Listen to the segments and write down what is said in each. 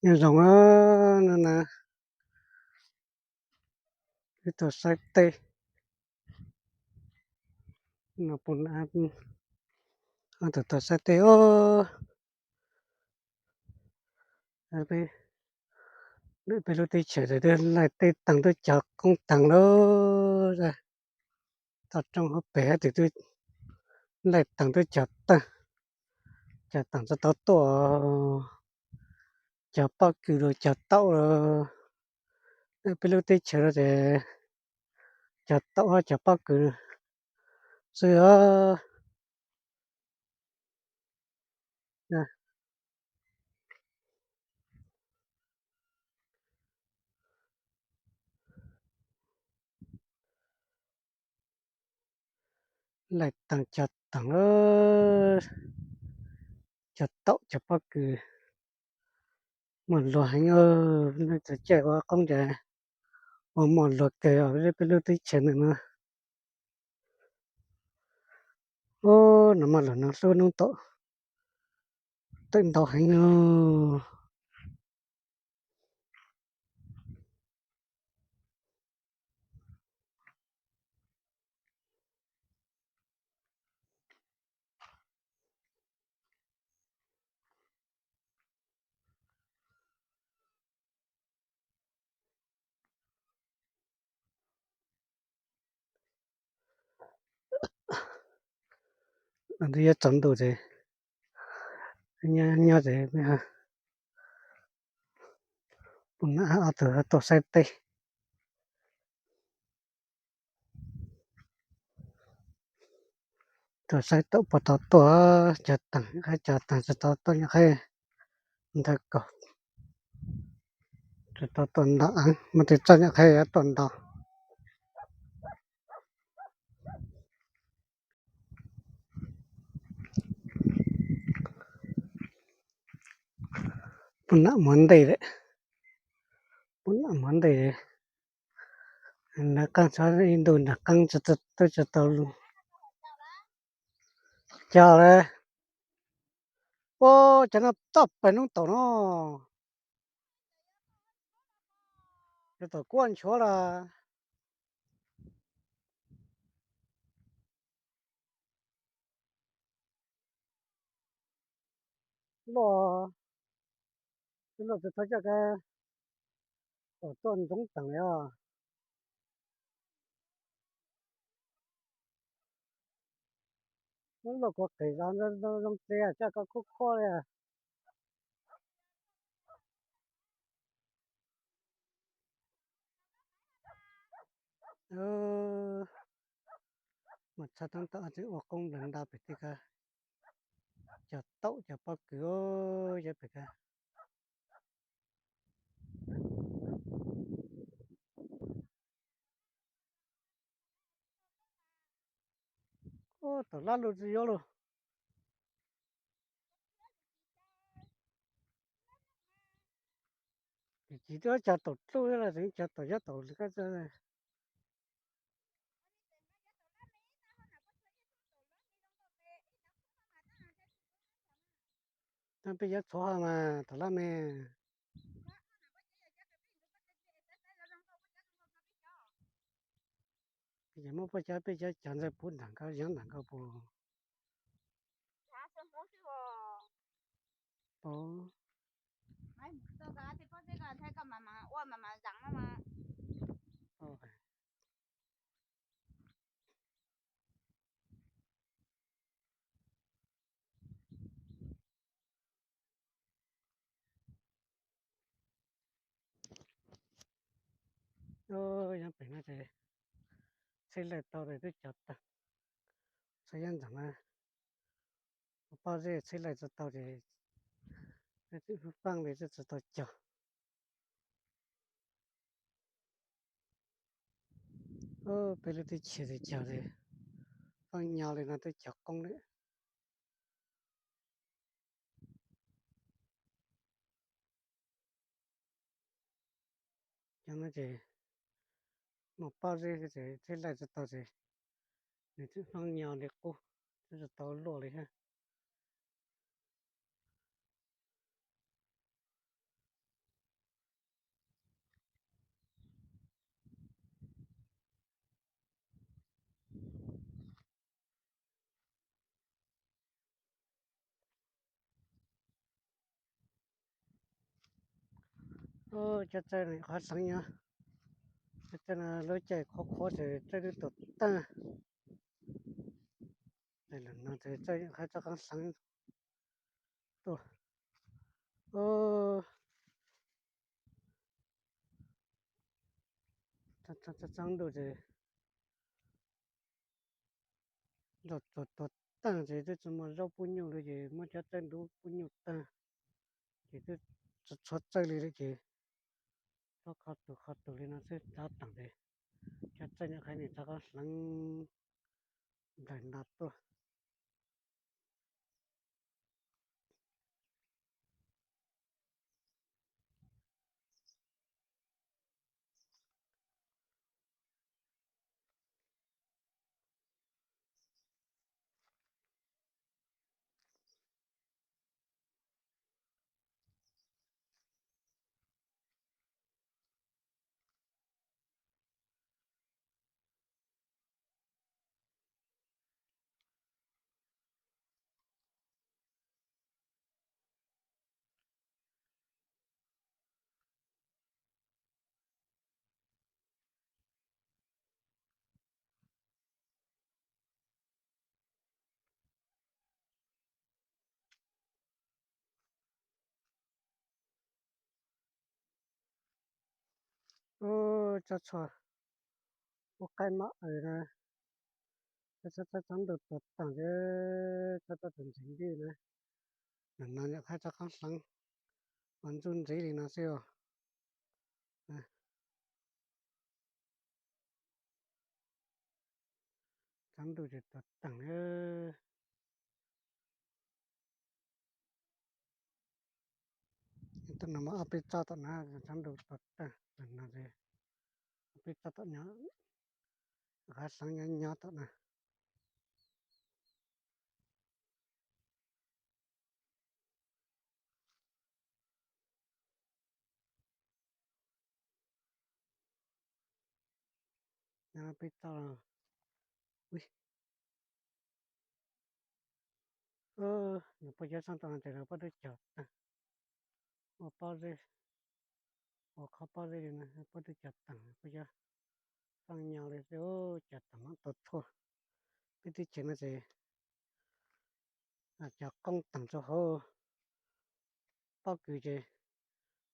Nyob zoo no na, wb tuaj saib teb no, puas ob tug tuaj saib teb os. Peb lub teb chaws twb laij teb taag, twb cog qoob taag lawm. Toj roob hauv pes hab twb laij taag, twb cog taag, cog taag tsi tau tuaj, cog pob kws los cog taum los. Peb lub teb chaws no ces cog taum hab cog pob kws xwb os. Laij taag cog taag, cog taum cog pob kws, muaj luag heev. Neej txawg caij ua qoob ces ua muaj luag kawg os peb lub teb chaws ntawm no. Ub, no mas luag no hlub noob taum tawm ntau heev os. Ntawd yuav tsaus ntuj ces nyob ces peb puas nam ob tug tuaj saib teb, tuaj saib taum puas tau tuaj, cog taag, cog taag tsi tau tuaj nyaj qhaib ntawd kaum, tsi tau tuaj ntau, muaj tej txoj nyaj qhaib tuaj ntau. Puas nam muav ntej, puas nam muav ntej, nraag qaab txhob ib ntu nraag qaab tub tsi tau lug. Cog le, ub, cov no toj peg noob taum no, cov taum kuab nchuav lawm. Luaj, luaj tsi tau coj kag, taum tuaj ntxoov taag li os. Luaj kuv qis zog zoo txias coj koj khuab khuab li. Mas txhob taab tom tseem ua qoob nplawg nta pem tej kag, cog taum cog pob kws cov pem kag. Ub, taum lab luj tsi yuav luj. Tsis tuaj cog taum dlub los tseem cog taum yob taum kab. Peb yuav txhuav ho mas taum lab me. Peb muab puab cov, peb cov cog ntawd puv nram nkauj, yeev nram nkauj puv. Nyob pem no ces txhib laij tau ces twb cog tag. Txhua yab ntawm no pob zeb txhib laij tsi tau ces faaj li twb tsi tau cog. Peb lub teb chaws twb cog li, faaj nyo li no twb cog qoob lawm. Cov no ces muaj pob zeb ces txhib laij tsi tau ces nws twb faaj nyo li qub, twb tsi tau luaj li hab. Cov txawj no qhov hleev nyob, cov txawj no lub caij qhuav qhuav ces txawj twb tuag tag. Lawm no ces txawj qhov txoj qab hleev tuaj. Txog ntuj ces nroj tsuag tuag tag ces twb tsis muaj zaub pub nyuj li ces muab cov txawj ntub pub nyuj tag ces twb tsis tshua txawj li lawm ces txhob kho tus kho tus li no xwb txhob teem ces cov txawj nyuam qhuav nim txog qab hleev nplaws nta tuaj. Ub, tsob tshuaj ub qaib mab aws na, tsob tsob tsob ntug tuag tag thiab tsob tsob tus ntxim ntij na, no nyuam qhuav tsob qab hleev ua ntsuj ntxiv li no xwb os. Tsob ntug ces tuag tag na. Tus no mas ob peb tsob tom na, tsob ntug tuag tag no ces ob peb tsob tom nyob, qab hleev nyob nyob tom na. Nyob peb toj, nws puab cov xeeb tau no ces lawv puab twb cog tag, ua pob zeb, ua qhov pob zeb li no puab twb cog tag, puab cov xeeb nyo li xwb, cog tag mam tau tshuaj. Peb teb chaws no ces cov qoob teem rau hauv pob kws ces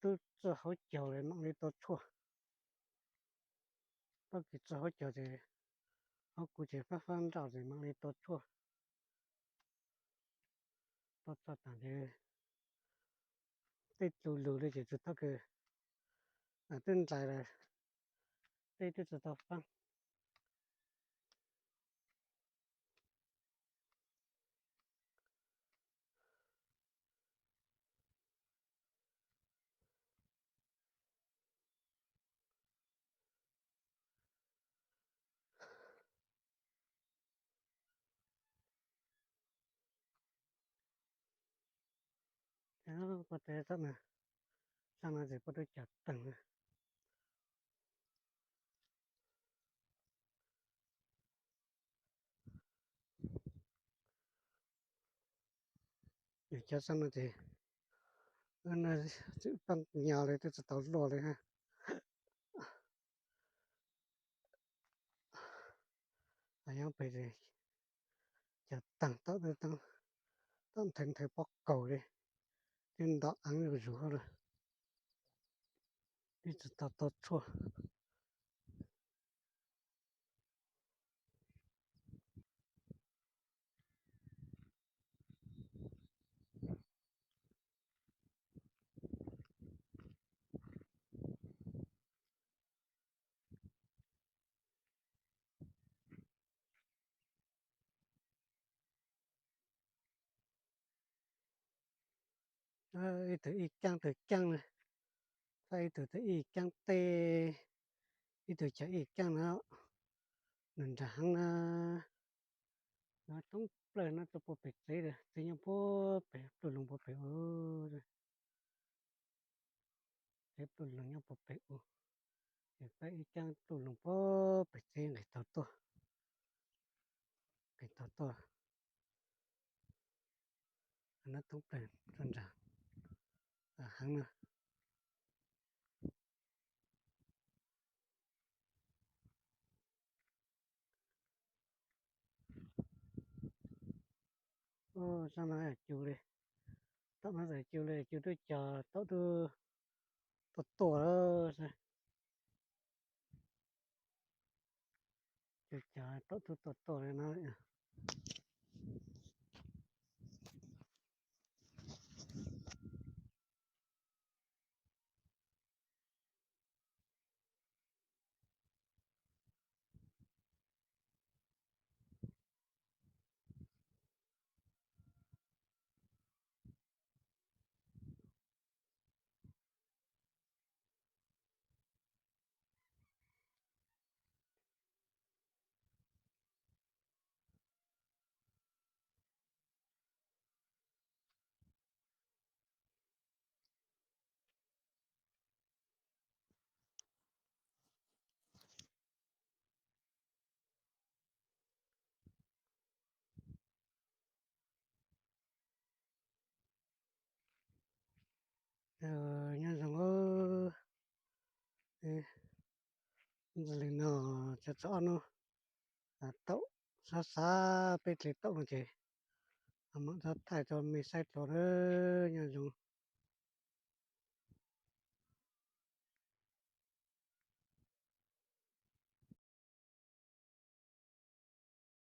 twb txij hauv caug li mam li tau tshuaj. Pob kws txij hauv caug ces hauv kuv ces fab fab nroj ces mam li tau tshuaj. Tau tshuaj tag ces tej txus lug li ces tsis tau kws, twb ntsais lawm, tej twb tsis tau fab. Puab tes txom na, xab no ces puab twb cog tag na. Cov xab no ces twb nyo li twb tsis tau luaj li ha. Yog pem cov tag tod, tod nthwv nthwv pob kaus li, twb nto eev zuj zus lawm, twb tsis tau tau tshuaj. Ib tug ib ceeb tug ceeb na, ib tug ib ceeb teb, ib tug cov ib ceeb na, nws nrag heev na. No thoob plaws no tuaj puag pem tsev, tsev nyob puag pem pluj loos puag pem ub. Tsev pluj loos nyob puag pem ub, ces peb ib ceeb pluj loos puag pem tsev nqis taug tuaj, nqis taug tuaj. No thoob plaws tsuas nrag heev na. Sab no cug li, tom no txawm cug li, cug twb cog taum twb tuaj tuaj lawm. Cug cog taum twb tuaj tuaj li no. Nyob zoo, li no txog txog ob hnub, taum, xav xav peb dle taum no ces mam rov thaij rau mej saib dlua na. Nyob zoo.